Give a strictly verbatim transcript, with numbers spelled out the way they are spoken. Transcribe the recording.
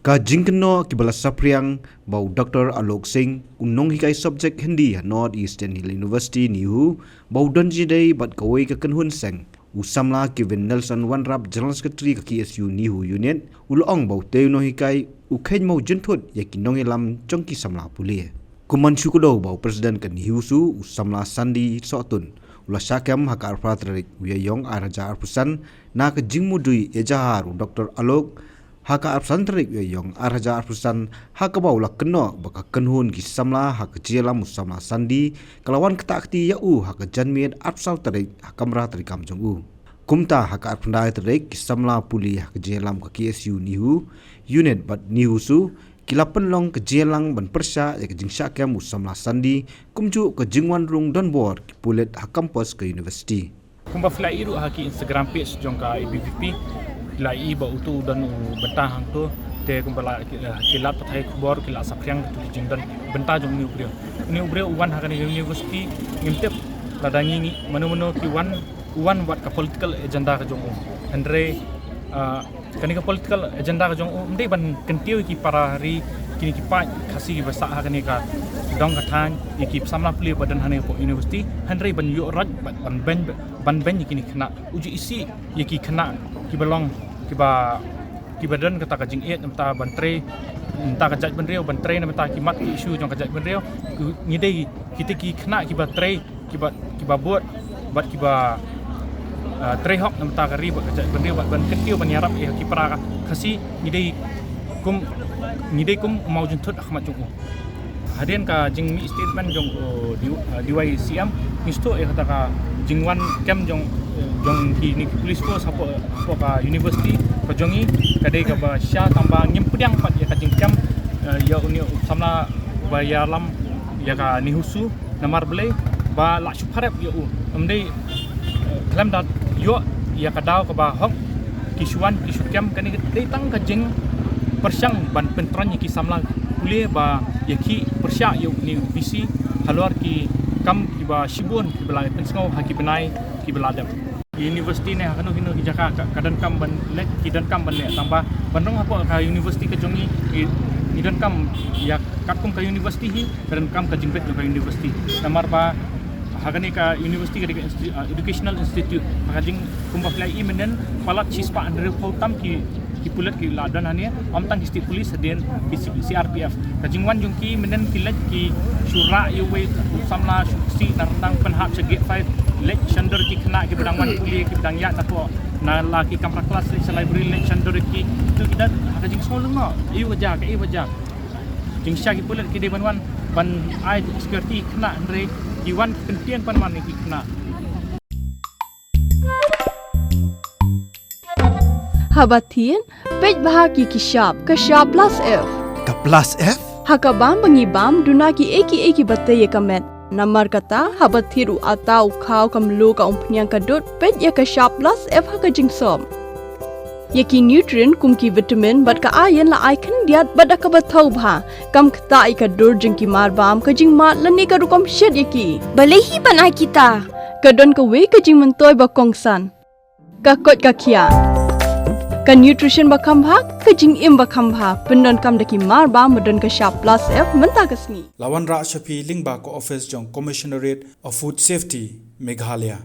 Ka jingkynnoh kiba la saphriang ba u Doctor Alok Singh, u nonghikai subject Hindi ha North Eastern Hill University, NEHU, ba u don jingïadei bad kawei ka kynhun seng, u samla Kevin Nelson Wanrap, General Secretary ka K S U NEHU Unit, u la ong ba utei u nonghikai u kheiñ ba u jynthut ïa ki nongïalam jong ki samla pule. Kum ban shu kdew ba u President ka NEHUSU, u samla Sandi Sohtun, u la shah kem ha ka arphew tarik u Ïaïong ar hajar arphew san na ka jingmudui ejahar u Doctor Alok ha ka arphew san tarik u Ïaïong ar hajar arphew san, ha kaba u la kynnoh ba ka kynhun ki samla ha ka jingïalam u samla Sandi ka la wan ktah kti ïa u ha ka janmiet arphew saw tarik ha kamra treikam jong u. Kumta ha ka arphew khyndai tarik ki samla pule ha ka jingïalam ka K S U NEHU Unit bad NEHUSU ki la pynlong ka jingïalang ban pyrshah ïa ka jingshah kem u samla Sandi, kumjuh ka jingwan rung donbor ki pulit ha campus ka university. Kumba phi la ïohi ruh ha ki Instagram page jong ka A B V P, phi la ïohi ba uto u don u bynta hangto, te kumba la ki, eh, ki lad pathai khubor ki la saphriang kato ka jingdon bynta jong une u briew. Une u briew u wan ha kane ka university, ngim tip lada ngi ngi mano mano ki wan, u wan wat ka political agenda ka jong u. Hynrei, ah, kane ka political agenda ka jong u ym dei ban kyntiew ïa ki para ri, kine ki paid Khasi kiba sah ha kane ka dong ka thaiñ, ïa ki samla pule ba don hangne hapoh university, hynrei ban ïoh roi, ban, ban beiñ, ban beiñ ïa kine ki khynnah. U ju isih ïa ki khynnah kiba long, kiba, kiba don kata ka jingïeit namar ban trei namar ka jaitbynriew, ban trei namar ki mat ki issue jong ka jaitbynriew. Ngi dei kita ki khynnah kiba trei, kiba, kiba bud bad kiba, ah, trei hok namar ka ri bad ka jaitbynriew, bad ban kyntiew ban ïarap ïa ki para Khasi, ngi dei kum, ngi dei kum u maw jynthut ha khmat jong u. Hadien ka jingmih statement jong u, uh, D-, uh, D Y C M, ngi sngewthuh ïa kata ka jingwan kem jong, uh, jong kine ki police force hapoh, hapoh ka university ka jong ngi ka dei kaba shisha, tangba ngim pdiang pat ïa ka jingkem, uh, ïa une u samla ba ïalam ïa ka NEHUSU, namar balei ba la shu pharep ïa u. Ym dei, eh, khlem da ïoh ïa ka daw kaba hok, ki shu wan ki shu kem. Kane ka dei tang ka jingpyrshang ban pyntreikam ïa ki samla pule ba ïa ki pyrshah ïa une u V C halor ki kam kiba shibun kiba la pynsngew ha ki bnai kiba la dep. University ne ha kano kano ki jaka ka, ka donkam ban leh, ki donkam ban leh, tangba ban rung hapoh ka university ka jong ngi, ngi, ngi donkam ïa katkum ka university hi, ka donkam ka jingbit jong ka university. Namar ba ha kane ka university ka dei ka insti-, ah, educational institute. Ha ka jing, kumba phi la ïohi mynnin, palat shispah hynriewphew tam ki, ki pulit ki la don hangne, ym tang ki state police, hadien ki C-, C R P F. Ka jingwan jong ki mynnin ki leit ki shu rah ïa uwei u samla, shu sih na ryndang, pynhap sha gate five, leit shon dur ki khynnah kiba dang wan pule, kiba dang ïaid napoh na la ki kamra klas, leit sha library, leit shon dur ki. Kito ki don ha ka jingsngew lyngngoh, ïa u ba jia, ka ïa u ba jia. Jingshisha ki pulit ki dei ban wan ban ai security khynnah, hynrei ki wan ki kyntien ban wan ïa ki khynnah. Haba thied, peit bha ïa ki shap, ka shap plus F. Ka plus F? Ha ka bam ba ngi bam, duna kiei kiei kiba tei ïa ka met. Namar kata, haba thied u atta, u khaw, ka mluh, ka umphniang, ka dud, peit ïa ka shap plus F ha ka jingsop. Ïa ki nutrient kum ki vitamin bad ka iron la ai khyndiat bad da kaba thaw bha. Kam ktah ïa ka dur jong ki marbam, ka jingmad lane ka rukom shet ïa ki. Balei hi ban ai kita? Ka don kawei ka jingmyntoi ba kongsan. Ka koit ka khiah. Ka nutrition ba kham bha, ka jingim ba kham bha. Pyndonkam da ki marbam ba don ka shap plus F mynta ka sngi. La wanrah sha phi lyngba ka office jong Commissionerate of Food Safety, Meghalaya.